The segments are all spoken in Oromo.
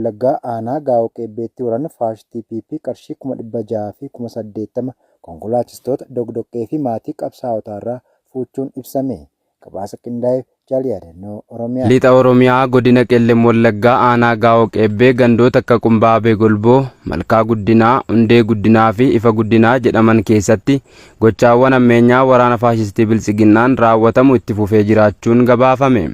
Wallaggaa aanaa Gaawoo Qeebbeetti waraanni faashistii PP qarshii 680,000 konkolaachistoota doqdoqqee fi maatii qabsaa'otaarraa fuuchuun ibsame. Gabaasa qindaa'eef Jaal Yaadannoo Oromiyaa. Lixa Oromiyaa godina Qellem Wallaggaa aanaa Gaawoo Qeebbee gandoota akka Qumbaabee Golboo, Malkaa Guddinaa, Hundee Guddinaa fi Ifa Guddinaa jedhaman keessatti gochaawwan hammeenyaa waraana faashistii Biltsiginnaan raawwatamu itti fufee jiraachuun gabaafame.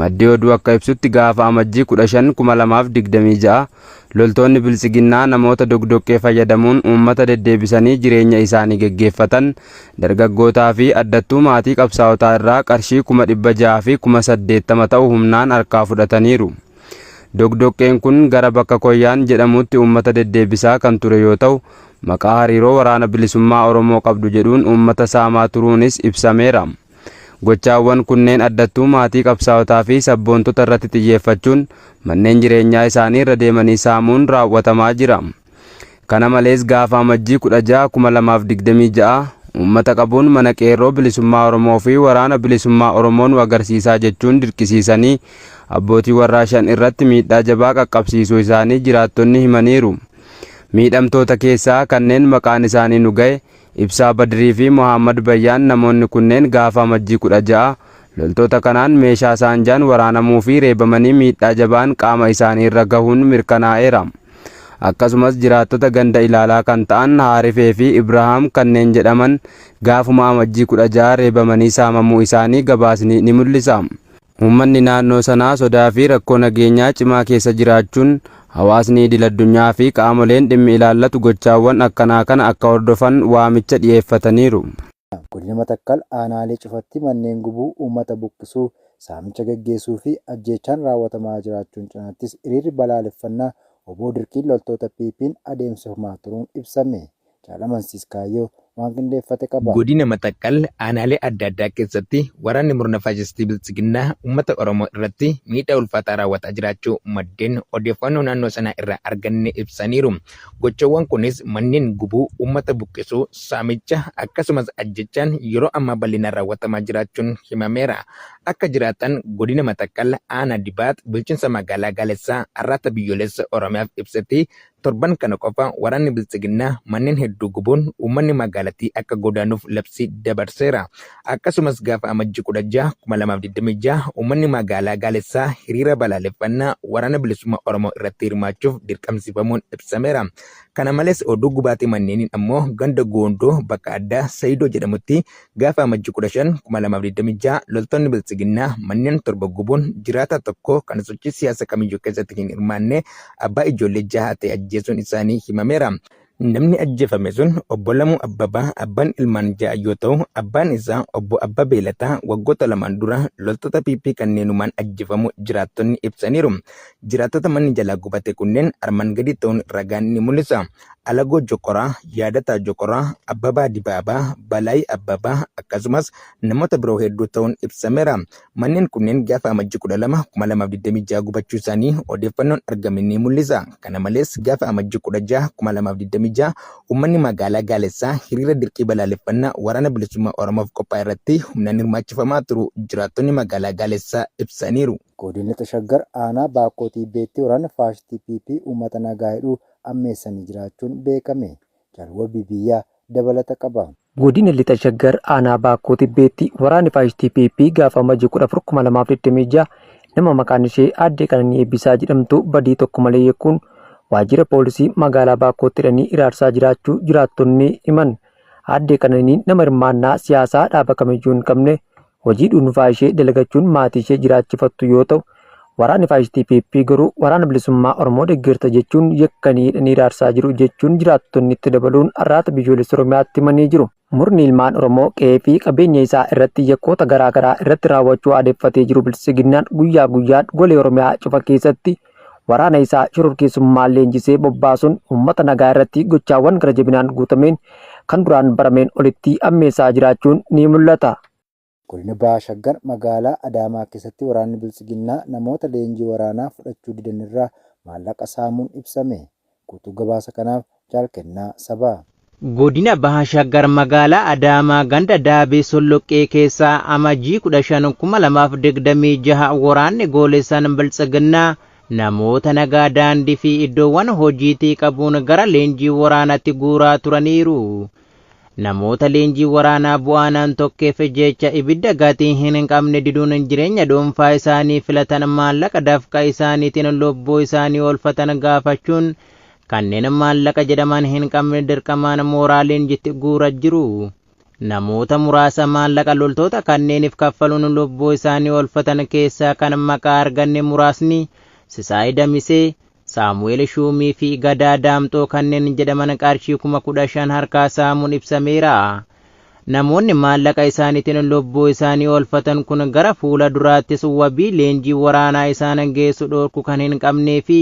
Maddi oduu akka ibsutti gaafa Amajjii 15, 2026 loltoonni Biltsiginnaa namoota doqdoqqee fayyadamuun uummata deddeebisanii jireenya isaanii geggeeffatan dargaggootaa fi addattuu maatii qabsaa'otaa irraa qarshii 680,000 ta'u humnaan harkaa fudhataniiru. Doqdoqqeen kun gara bakka Koyyaan jedhamutti uummata deddeebisaa kan ture yoo ta'u, maqaa hariiroo waraana bilisummaa Oromoo qabdu jedhuun uummata saamaa turuunis ibsameera. Gochaawwan kunneen addattuu maatii qabsaa'otaa fi sabboontota irratti xiyyeeffachuun manneen jireenyaa isaanii irra deemanii saamuun raawwatamaa jira. Kana malees gaafa Amajjii 16, 2026 uummata qabuun mana qeerroo bilisummaa Oromoo fi waraana bilisummaa Oromoo nu agarsiisaa jechuun dirqisiisanii abbootii warraa 5 irratti miidhaa jabaa qaqqabsiisuu isaanii jiraattonni himaniiru. Miidhamtoota keessaa kanneen maqaan isaanii nu ga'e Ibsaa Badrii fi Mohaammad Bayyaan namoonni kunneen gaafa Amajjii 16 loltoota kanaan meeshaa saanjaan waraanamuu fi reebamanii miidhaa jabaan qaama isaanii irra gahuun mirkanaa'eera. Akkasumas jiraattota ganda Ilaalaa kan ta'an Haarifee fi Ibrahaam kanneen jedhaman gaafuma Amajjii 16 reebamanii saamamuu isaanii gabaasni ni mul'isa. Uummanni naannoo sanaa sodaa fi rakkoo nageenyaa cimaa keessa jiraachuun hawaasni idil addunyaa fi qaamoleen dhimmi ilaallatu gochaawwan akkanaa kana akka hordofan waamicha dhiyeeffataniiru. Godina Matakkal aanaalee cufatti manneen gubuu, uummata buqqisuu, saamicha gaggeessuu fi ajjeechaan raawwatamaa jiraachuun cinaattis hiriirri balaaleffannaa wbo dirqiin loltoota PPn adeemsifamaa turuun ibsame. Jaal Amansiis Kaayyoo waan qindeeffate qaba. Godina Matakkal aanaalee adda addaa keessatti waraanni murna faashistii Biltsiginnaa uummata Oromoo irratti miidhaa ulfaataa raawwataa jiraachuu maddeen odeeffannoo naannoo sanaa irraa arganne ibsaniiru. Gochawwan kunis manneen gubuu, uummata buqqisuu, saamicha akkasumas ajjechaan yeroo ammaa bal'inaan raawwatamaa jiraachuun himameera. Akka jiraataan godina Matakkal aanaa Dibaax bulchiinsa magaalaa Gaalessaa Arraata Biyyoolessa Oromiyaaf ibsetti Torban kana qofa waraanni Biltsiginnaa manneen hedduu gubuun uummanni magaalattii akka godaanuuf labsii dabarseera. Akkasumas gaafa Amajjii 16, 2026 uummanni magaalaa Gaalessaa hiriira balaaleffannaa Waraana Bilisummaa Oromoo irratti hirmaachuuf dirqamsiifamuun ibsameera. Kana malees oduu gubaatii manneeniin ammoo ganda Goondoo bakka addaa Sayidoo jedhamutti Gaafa Amajji 15, 2026 loltoonni Biltsiginnaa manneen 7 gubuun jiraataa tokko kan sochii siyaasa kamiyyuu keessatti hin hirmaanne abbaa ijoollee jahaa ta'e ajjeesuun isaanii himameera. Namni ajjeefame sun Obbo Lamuu Abbabaa abbaan ilmaan 6 yoo ta'u, abbaan isaa Obbo Abbabee Lataa waggoota lamaan dura loltoota PP kanneenumaan ajjeefamuu jiraattonni ibsaniiru. Jiraattota manni jalaa gubate kunneen armaan gadii ta'uun ragaan ni mul'isa. Alagoo Jokoraa, Yaadataa Jokoraa, Abbabaa Dibaabaa, Balaay Abbabaa akkasumas namoota biroo hedduu ta'uun ibsameera. Manneen kunneen gaafa Amajjii 12, 2026 gubachuu isaanii odeeffannoon argame ni mul'isa. Kana malees gaafa Amajjii 16, 2026 uummanni magaalaa Gaalessaa hiriira dirqii balaaleffannaa Waraana Bilisummaa Oromoof qophaa'e irratti humnaan hirmaachifamaa turuu jiraattonni magaalaa Gaalessaa ibsaniiru. Godina Lixa Shaggar aanaa Baakkoo Tiibbeetti waraanni faashistii PP uummata nagaa hidhuu ammeessanii jiraachuun beekame. Jaal Wabii Biyyaa dabalata qaba. Godina Lixa Shaggar aanaa Baakkoo Tibbeetti waraanni faashistii PP gaafa Amajjii 14, 2026 nama maqaan ishee Aaddee Qananii Eebbisaa jedhamtu badii tokko malee yakkuun waajjira poolisii magaalaa Baakkootti hidhanii hiraarsaa jiraachuu jiraattonni himan. Aaddee Qananiin nama hirmaannaa siyaasaa dhaaba kamiyyuu hin qabne hojii dhuunfaa ishee dalagachuun maatii ishee jiraachifattu yoo ta'u, waraanni faashistii PP garuu Waraana Bilisummaa Oromoo deggerta jechuun yakkanii hidhanii hiraarsaa jiru jechuun jiraattonni itti dabaluun Arraata Biyyoolessa Oromiyaatti himanii jiru. Murni ilmaan Oromoo qe'ee fi qabeenya isaa irratti yakkoota garaa garaa irratti raawwachuu aadeffatee jiru Biltsiginnaan guyyaa guyyaan golee Oromiyaa cufa keessatti waraana isaa shororkeessummaan leenjisee bobbaasuun uummata nagaa irratti gochaawwan gara jabinaan guutameen kan duraan barameen olitti ammeessaa jiraachuun ni mul'ata. Godina Baha Shaggar magaalaa Adaamaa keessatti waraanni Biltsiginnaa namoota leenjii waraanaa fudhachuu didan irraa maallaqa saamuun ibsame. Guutuu gabaasa kanaaf Jaal Kennaa Sabaa. Godina Baha Shaggar magaalaa Adaamaa ganda Daabee Solloqqee keessaa Amajjii 15, 2026 waraanni goolessaan Biltsiginnaa namoota nagaa daandii fi iddoowwan hojiitii qabuun gara leenjii waraanaatti guuraa turaniiru. Namoota leenjii waraanaa bu'aanaan tokkeef jecha ibidda gatii hin qabne diduun jireenya dhuunfaa isaanii filatan maallaqa dafqa isaaniitiin lubbuu isaanii oolfatan gaafachuun kanneen maallaqa jedhaman hin qabne dirqamaan mooraa leenjitti guuraa jiru. Namoota muraasa maallaqa loltoota kanneeniif kaffaluun lubbuu isaanii oolfatan keessaa kan maqaa arganne muraasni Sisaay Damisee, Saamu'eel Shuumii fi Gadaa Daamxoo kanneen jedhaman qarshii 15,000 harkaa saamuun ibsameera. Namoonni maallaqa isaaniitiin lubbuu isaanii oolfatan kun gara fuula duraattis wabii leenjii waraanaa isaan geessu dhorku kan hin qabnee fi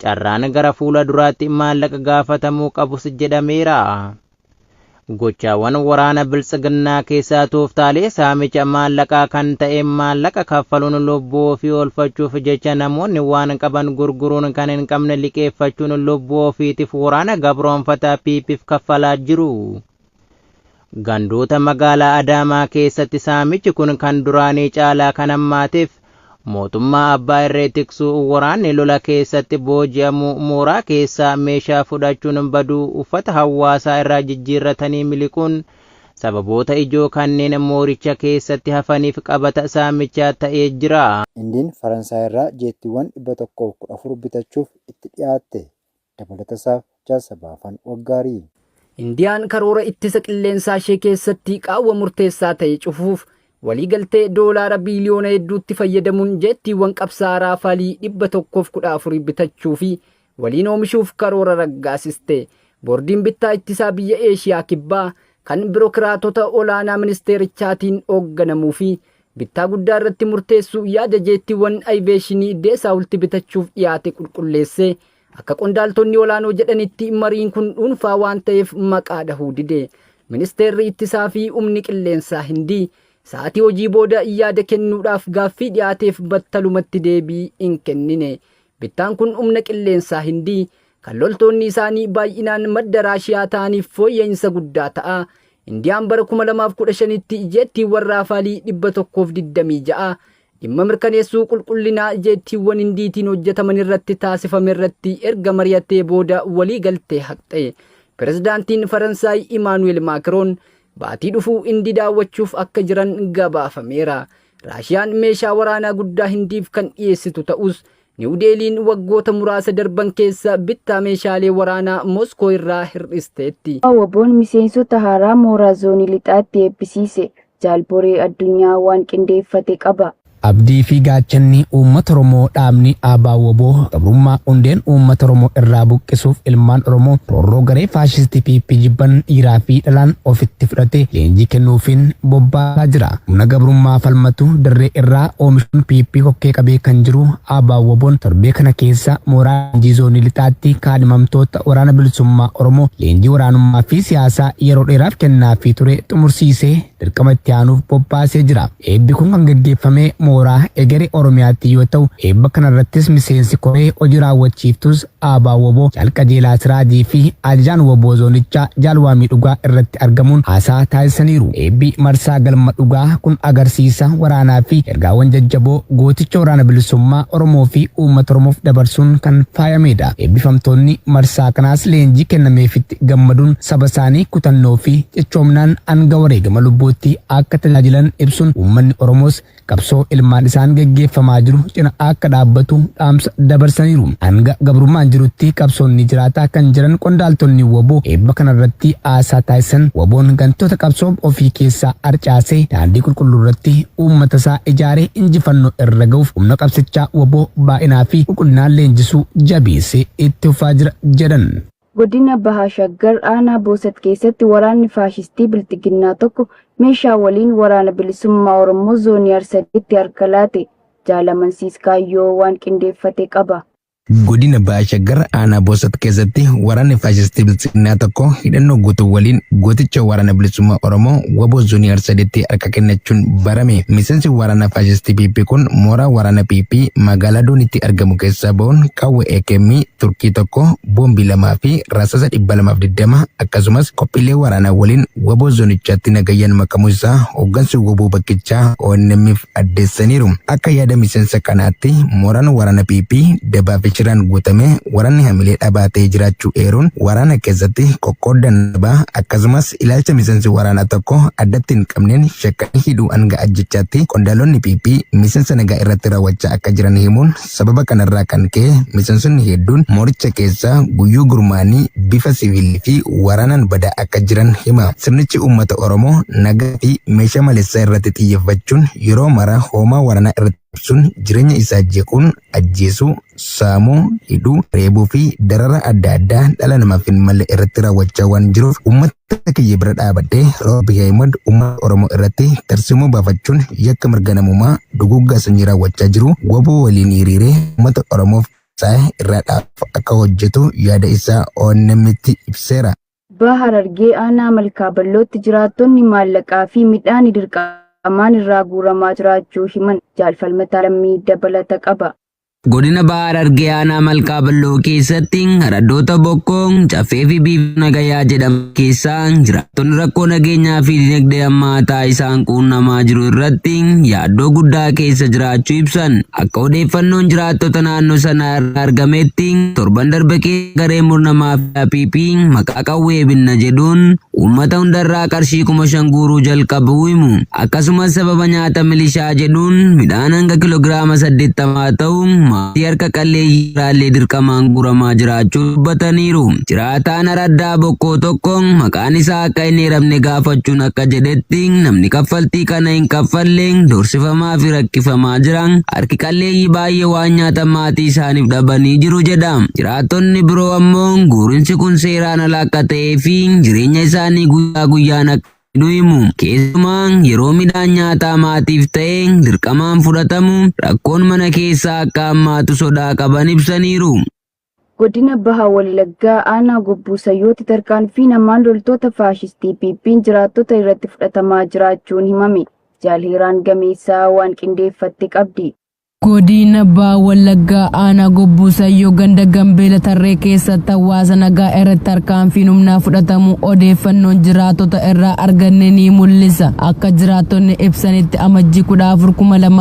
carraan gara fuula duraatti maallaqa gaafatamuu qabus jedhameera. Gochaawwan waraana biltsiginnaa keessaa tooftaalee saamicha maallaqaa kan ta'e maallaqa kaffaluun lubbuu ofii oolfachuuf jecha namoonni waan qaban gurguruun kan hin qabne liqeeffachuun lubbuu ofiitiif waraana gabroonfataa PP'f kaffalaa jiru. Gandoota magaalaa Adaamaa keessatti saamichi kun kan duraanii caalaa kan hammaateef mootummaa abbaa irree tiksuu waraanni lola keessatti booji'amu mooraa keessaa meeshaa fudhachuun baduu uffata hawaasaa irraa jijjiirratanii miliquun sababoota ijoo kanneen mooricha keessatti hafaniif qabata saamichaa ta'ee jira. Hindiin Faransaay irraa jeettiiwwan 114 bitachuuf itti dhiyaatte. Dabalatasaaf Jaal Sabaafan Waggaarii. Indiyaan karoora ittisa qilleensaa ishee keessatti qaawwa murteessaa ta'e cufuuf waliigaltee doolaara biiliyoona hedduutti fayyadamuun jeettiiwwan qabsaa'aa Raafaalii 114 bitachuu fi waliin oomishuuf karoora raggaasiste. Boordiin bittaa ittisaa biyya Eeshiyaa Kibbaa kan birokiraatota olaanaa ministeerichaatiin hoogganamuu fi bittaa guddaa irratti murteessu yaada jeettiiwwan ayiveeshinii Deesaawulti bitachuuf dhiyaate qulqulleessee Akka qondaaltonni olaanoo jedhanitti mariin kun dhuunfaa waan ta'eef maqaa dhahuu dide. Ministeerri Ittisaa fi Humni Qilleensaa Hindii sa'aatii hojii booda yaada kennuudhaaf gaaffii dhiyaateef battalumatti deebii hin kennine. Bittaan kun humna qilleensaa Hindii kan loltoonni isaanii baay'inaan madda Raashiyaa ta'aniif fooyya'insa guddaa ta'a. Indiyaan bara 2015tti jeettiiwwan Raafaalii 126 Dhimma mirkaneessuu qulqullinaa jeettiiwwan Hindiitiin hojjetaman irratti taasifame irratti erga mari'attee booda walii galtee haqxe. Pirezidaantiin Faransaay Imaanu'eel Maakiroon baatii dhufu Hindi daawwachuuf akka jiran gabaafameera. Raashiyaan meeshaa waraanaa guddaa Hindiif kan dhiyeessitu ta'us, Niw Deeliin waggoota muraasa darban keessa bittaa meeshaalee waraanaa Moskoo irraa hir'isteetti. WBOn miseensota haaraa mooraa Zoonii Lixaatti eebbisiise. Jaal Boree Addunyaa waan qindeeffate qaba. Abdii fi gaachanni uummata Oromoo dhaabni ABO-wbo gabrummaa hundeen uummata Oromoo irraa buqqisuuf ilmaan Oromoo roorroo garee faashistii PP jibban dhiiraa fi dhalaan ofitti fudhatee leenjii kennuufiin bobbaasaa jira. Humna gabrummaa falmatu dirree irraa oomishuun PP kokkee qabee kan jiru ABO-WBOn torbee kana keessa mooraa leenjii zoonii lixaatti kaadhimamtoota Waraana Bilisummaa Oromoo leenjii waraanummaa fi siyaasaa yeroo dheeraaf kennaafii ture xumursiisee dirqama itti aanuuf bobbaasee jira. Eebbi kun kan gaggeeffame mooraa Egere Oromiyaatti yoo ta'u, eebba kanarrattis miseensi koree hojii raawwachiiftuus ABO-wbo Jaal Qajeelaa Siraajii fi Ajajaan wbo Zoonichaa Jaal Waamii Dhugaa irratti argamuun haasaa taasisaniiru. Eebbi marsaa Galma Dhugaa kun agarsiisa waraanaa fi ergaawwan jajjaboo gooticha Waraana Bilisummaa Oromoo fi uummata Oromoof dabarsuun kan faayameedha. Eebbifamtoonni marsaa kanaas leenjii kennameefitti gammaduun saba isaanii kutannoo fi cichoomnaan hanga wareegama lubbuutti akka tajaajilan ibsuun uummanni Oromoos qabsoo ilmaan isaan geggeeffamaa jiru cina akka dhaabbatu dhaamsa dabarsaniiru. Hanga gabrummaan jirutti qabsoon ni jiraata kan jedhan qondaaltonni wbo eebba kanarratti haasaa taasisan WBOn gantoota qabsoo ofii keessaa harcaasee daandii qulqulluurratti uummatasaa ijaaree injifannoo irra gahuuf humna qabsichaa wbo baay'inaa fi qulqullinaan leenjisuu jabeessee itti fufaa jira jedhan. Godina Baha Shaggar aanaa Boosat keessatti waraanni faashistii Bilxiginnaa tokko meeshaa waliin Waraana Bilisummaa Oromoo Zoonii Harsadeetti harka laate. Jaal Amansiis Kaayyoo waan qindeeffate qaba. Godina Baha Shaggar aanaa Boosat keessatti waraanni faashistii Biltsiginnaa tokko hidhannoo guutuu waliin gooticha Waraana Bilisummaa Oromoo wbo Zoonii Harsadeetti harka kennachuun barame. Miseensi waraana faashistii PP kun mooraa waraana PP magaalaa Dooniitti argamu keessaa ba'uun qawwee AKM Turkii 1, boombii 2 fi rasaasa 220 akkasumas qophiilee waraanaa waliin wbo zoonichaatti nagayyaan makamuu isaa hooggansi wbo bakkichaa ONM'f addeessaniiru. Akka yaada miseensa kanaatti mooraan waraana PP dabaa fi shiraan guutamee waraanni hamilee dhabaa ta'ee jiraachuu eeruun waraana keessatti qoqqooddaan dabaa akkasumas ilaalcha miseensi waraanaa tokko addatti hin qabneen shakkanii hidhuu hanga ajjechaatti qondaalonni PP miseensa nagaa irratti raawwachaa akka jiran himuun sababa kanarraa kan ka'e miseensonni hedduun mooricha keessaa guyyuu gurmaa'anii bifa siviilii fi waraanaan badaa akka jiran hima. Sirnichi uummata Oromoo nagaa fi meeshaa maleessaa irratti xiyyeeffachuun yeroo mara hoomaa waraanaa irratti labsuun jireenya isaa jeequun ajjeesuu, saamuu, hidhuu, reebuu fi dararaa adda addaa dhala namaaf hin malle irratti raawwachaa waan jiruuf uummata kiyya bira dhaabadhee Abiy Ahimad uummata Oromoo irratti tarsiimoo baafachuun yakka mirga namoomaa duguuggaa sanyii raawwachaa jiru wbo waliin hiriiree uummata Oromoof qabsaa'e irraa dhaabuuf akka hojjetu yaada isaa ONM'tti ibseera. Baha Harargee aanaa Malkaa Ballootti jiraattonni maallaqaa fi midhaani dirqamaan irraa guuramaa jiraachuu himan. Jaal Falmataa Lammii dabalata qaba. Godina Baha Harargee Aanaa Malkaa Balloo keessatti araddoota Bokkoo, Caffee fi Biiftuu Nagayaa jedhaman keessaa jiraattonni rakkoo nageenyaa fi dinagdee hammaataa isaan quunnamaa jiru irratti yaaddoo guddaa keessa jiraachuu ibsan. Akka odeeffannoon jiraattota naannoo sanaa irraa argametti torban darbe keessa gareen murna maafiyaa PP maqaa qawwee binna jedhuun uummata hundarraa qarshii 5,000 guuruu jalqabuu himu. Akkasumas sababa nyaata milishaa jedhuun midhaan hanga kilogiraama 80 ta'u maatii harka qalleeyyii irraallee dirqamaan guuramaa jiraachuu dubbataniiru. Jiraataan araddaa Bokkoo tokko maqaan isaa akka hin eeramne gaafachuun akka jedhetti namni kaffaltii kana hin kaffalle doorsifamaa fi rakkifamaa jira. Harki qalleeyyii baay'ee waan nyaatan maatii isaaniif dhabanii jiru jedha. Jiraattonni biroo ammoo guurinsi kun seeraan ala akka ta'ee fi jireenya isaanii guyyaa guyyaan akka miidhu himu. Keessumaa yeroo midhaan nyaataa maatiif ta'e dirqamaan fudhatamu rakkoon mana keessaa akka hammaatu sodaa qaban ibsaniiru. Godina Baha Wallaggaa Aanaa Gobbuu Sayyootti tarkaanfii namaan loltoota faashistii PPn jiraattota irratti fudhatamaa jiraachuun himame. Jaal Heeraan Gameessaa waan qindeeffatte qabdi. Godina Baha Wallaggaa Aanaa Gobbuu Sayyoo ganda Gambeela Tarree keessatti hawaasa nagaa irratti tarkaanfiin humnaa fudhatamuu odeeffannoon jiraattota irraa arganne ni mul'isa. Akka jiraattonni ibsanitti Amajjii 14,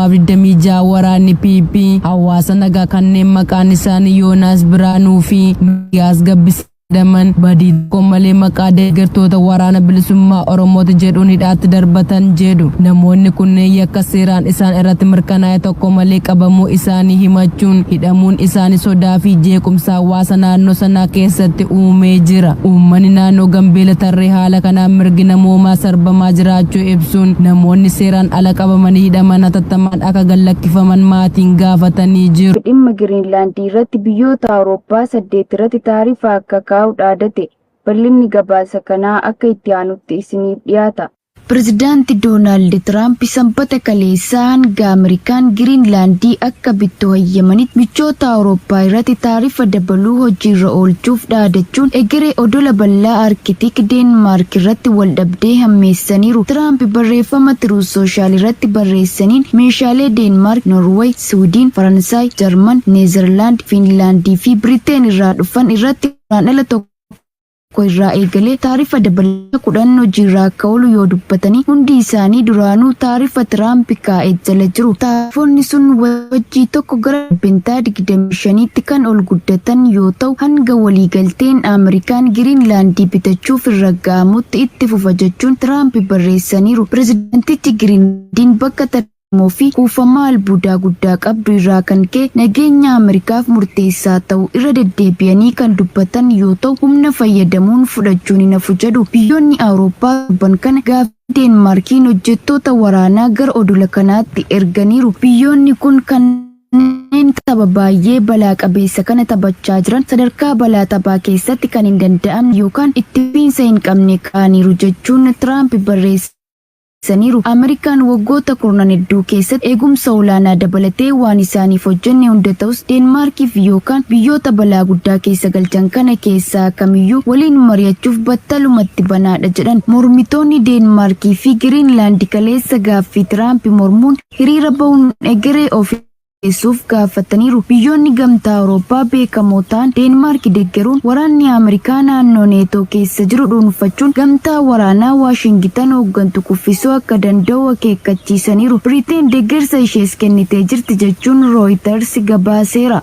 2026 waraanni PP hawaasa nagaa kanneen maqaan isaanii Yoonaas Biraanuu fi Mikiyaas Gabbisaa jedhaman badii tokko malee maqaa deeggartoota Waraana Bilisummaa Oromooti jedhuun hidhaatti darbatan jedhu. Namoonni kunneen yakka seeraan isaan irratti mirkanaa'e tokko malee qabamuu isaanii himachuun hidhamuun isaanii sodaa fi jeequmsa hawaasa naannoo sanaa keessatti uumee jira. Uummanni naannoo Gambeela Tarree haala kanaan mirgi namoomaa sarbamaa jiraachuu ibsuun namoonni seeraan ala qabamanii hidhaman hatattamaan akka gad lakkifaman maatiin gaafatanii jiru. Dhimma Giriinlaandii irratti biyyoota Awurooppaa 8 irratti taarifa akka kaa'u dhaadate. Bal'inni gabaasa kanaa akka itti aanutti isiniif dhiyaata. Pirezidaanti Doonaald Tiraamp Sambata kaleessaa hanga Ameerikaan Giriinlaandii akka bittu hayyamanitti michoota Awurooppaa irratti taarifa dabaluu hojiirra oolchuuf dhaadachuun egeree odola bal'aa Arkitiik Deenmaark irratti waldhabdee hammeessaniiru. Tiraamp barreeffama Truth Social irratti barreessaniin meeshaalee Deenmaark, Noorway, Siwidiin, Faransaay, Jarman, Neezerlaand, Fiinlaandii fi Biriteen irraa dhufan irratti Guraandhala 1 irraa eegalee taarifa dabalataa 10 hojiirra akka oolu yoo dubbatanii, hundi isaanii duraanuu taarifa Tiraamp kaa'e jala jiru. Taarifonni sun Waxabajjii 1 gara dhibbentaa 25tti kan ol guddatan yoo ta'u, hanga waliigalteen Ameerikaan Giriinlaandii bitachuuf irra ga'amutti itti fufa jechuun Tiraamp barreessaniiru. Pirezidaantichi Giriinlaandiin bakka tarsiimoo fi kuufama albuudaa guddaa qabdu irraa kan ka'e nageenya Ameerikaaf murteessaa ta'uu irra deddeebi'anii kan dubbatan yoo ta'u, humna fayyadamuun fudhachuun hin hafu jedhu. Biyyoonni Awurooppaa torban kana gaaffii Deenmaarkiin hojjettoota waraanaa gara odola kanaatti erganiiru. Biyyoonni kun kanneen tapha baay'ee balaa qabeessa kana taphachaa jiran sadarkaa balaa taphaa keessatti kan hin danda'amne yookaan itti fufiinsa hin qabne kaa'aniiru jechuun Tiraamp barreessaniiru. Saniiru. Ameerikaan waggoota kurnan hedduu keessatti eegumsa olaanaa dabalatee waan isaaniif hojjenne hunda ta'us Deenmaarkiif yookaan biyyoota balaa guddaa keessa galchan kana keessaa kamiyyuu waliin mari'achuuf battalumatti banaadha jedhan. Mormitoonni Deenmaarkii fi Giriinlaandi kaleessa gaaffii Tiraamp mormuun hiriira bahuun egeree ofii murteessuuf gaafataniiru. Biyyoonni Gamtaa Awurooppaa beekamoo ta'an Deenmaarki deggeruun waraanni Ameerikaa naannoo Neetoo keessa jiru dhuunfachuun gamtaa waraanaa Waashingitan hooggantu kuffisuu akka danda'u akeekkachiisaniiru. Biriteen deggersa ishees kennitee jirti jechuun Rooyitars gabaaseera.